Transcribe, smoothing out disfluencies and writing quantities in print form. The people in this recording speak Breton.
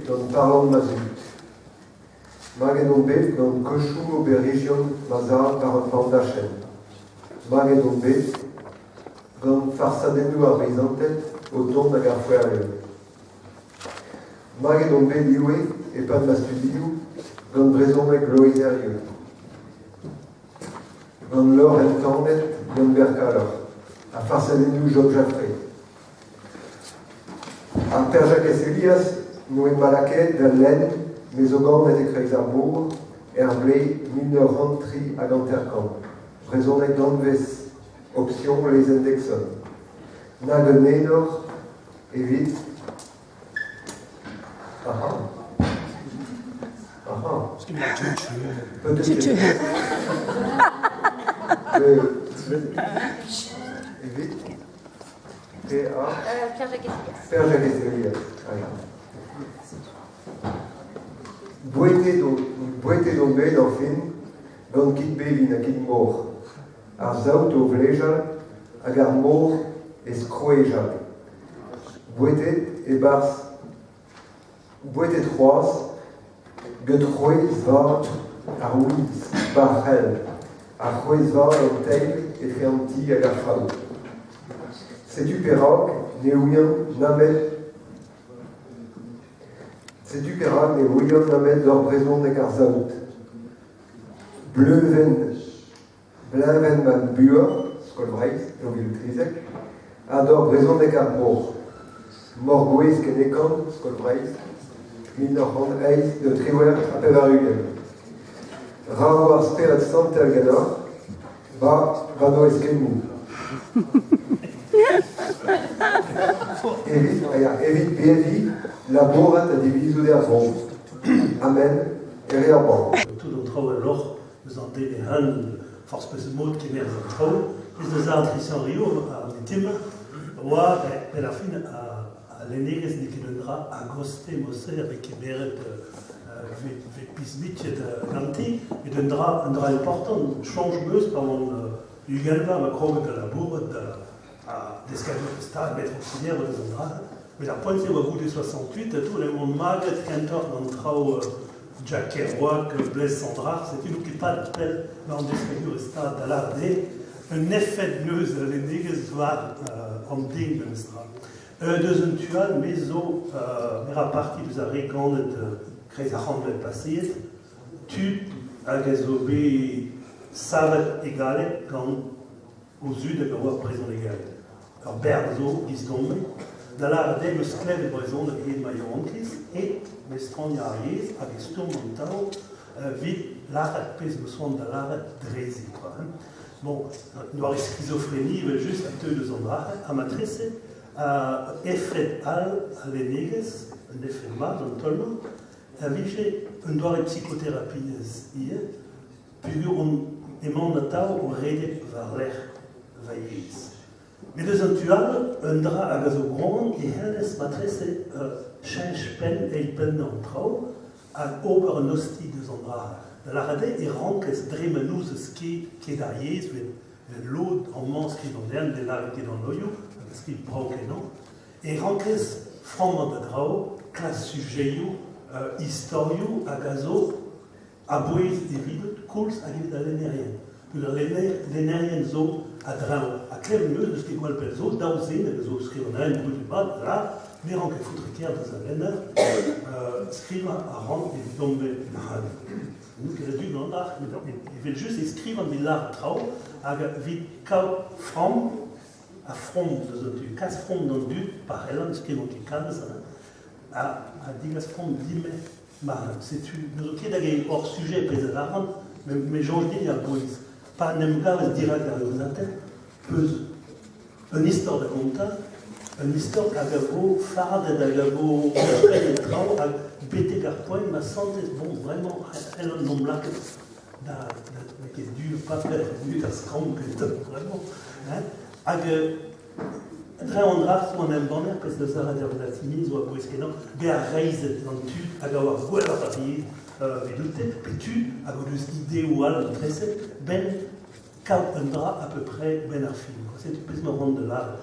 Gant parlant ma zud. Maget on bet gant kochoù oberizion ma zad war an tamm-dachenn. Maget on bet gant farsadennoù ar beizanted o tont hag ar foerioù. Maget on bet ivez e-pad ma studioù gant brezhoneg Loeiz Herrieu. Gant Lors Entanet Yann-Ber Kalloc'h ha farsadennoù Job Jaffré. Ar Père-Jakez Helias n'oa ma lakaet da lenn me zo ganet e-kreiz ar mor er blez 1953. Brezhoneg danvez option lezenn Deixonne. Nag un enor evit... Aha. Aha. Peut-être que... Evit... Pierre-Jacques Elias. Pierre-Jacques Elias, Bouetet on, bouetet on bet enfin gant kig bevin ha kig mor. Ar saout o vlejal hag ar mor e skroejal. Bouetet e-barzh bouetet c'hoazh gant c'hwezh vat ar wiz barrel ha c'hwezh vat an teil etre an ti hag ar c'hraou. Setu perak ne ouian nemet Setu perak ne ouian nemet ur brezhoneg ar saout. Bleuñvenn Bleñvenn ma buoc'h, Skol Vreizh, 2013, ha d'hor brezhoneg ar mor. Mor gouez Kenekan, Skol Vreizh, 1998. Ra vo ar Spered Santel ganeoc'h, va va no eskemmoù. Evit, ya, evit beviñ, labourat ha divizout er vro. Amen, ere ar bank. Tout an traoù el loc'h eus an den e-unan, forzh peseurt mod kemerzh an traoù. Pezh deus ar Christian Rio, ar metima, oa benn ar fin al lennegezh n'eo ket un dra a-goste mod-se a vez kemeret vez pismitchet ganti, met un dra important. Soñj 'm eus pa oan ugent vloaz ma kroget da labourat da deskadur stad maître auxiliaire eus an dra. Met ar poent-se oa goude 68 ha tout, emaon maget kentoc'h gant traoù Jack Kerouac, Blaise Cendrars, setu n'on ket pad pell war an deskadur stad da lâret eo un efed neuz al lennegezh war an den memestra. Deus un tu all, me zo, me ra parti deus ar re ganet kreiz ar c'hantved paseet, tud hag a zo bet savet e galleg gant o zud hag a oa brezhonegerien. Ur bern zo giz-gomz, da lâret eo 'm eus klevet brezhoneg hed ma yaouankiz, het mestroniañ ar yezh hag e stourm an taol evit lâret pezh 'm eus c'hoant da lâret drezi kwa hein. Bon, un doare skizofreni evel-just a teu deus an dra-se, ha matrese efed all al lennegezh, un efed mat an taol-mañ, a vije un doare psikoterapiezh ivez, Peogwir on emaon atav o redek war-lerc'h va yezh. Met eus an tu all, un dra hag a zo gronn e c'hellez matrese cheñch penn eilpennañ an traoù hag ober un ostilh deus an dra. Da lâret eo e rankez dre ma n'ouzez ket ket ar yezh met lod amañ skriv an hent ne lâret ket an oioù hag a skriv brav-kenañ, e rankez frammañ da draoù, klask sujeioù, istorioù hag a zo A-bouez evidout koulz hag evit al lennerien. Peogwir al lennerien zo a-dreñv. Ha klevet 'm eus n'eus ket gwall pell zo, daou zen hag a zo skrivagnerien brudet mat, la, ne ran ket foutre-kaer deus al lenner, skrivañ a ran evidomp-me marc'had. N'on ket a-du gant ar, evel-just e skrivan evit lâret traoù hag evit kaout framm ha from deus an tu. Kas from d'an dud pa c'hellan, skrivañ ket kalz, ha degas from din-me. Ma, setu, n'eus ket hag eo hor sujet pezh a lâran, met me soñj din ar bouez. Pa en em gavez dirak ar urzhiataer, peus un istor da gontañ, un istor hag a vo fardet, hag a vo ouzhpennet traoù, hag betek ar poent ma santez, bon, bremañ c'hellan n'omp lakaet da, da, ket du paper, du da skramm kentoc'h, vraiment. Hein? Hag Dre an dra-se an embanner pezh deus a ra Vladimir zo a-bouez-kenañ bezañ reizhet gant tud hag a oar gwelloc'h ar yezh evidoute pe tud hag o deus ideoù all treset 'benn kaout un dra à peu près 'benn ar fin. Setu pezh 'ma c'hoant da lâret.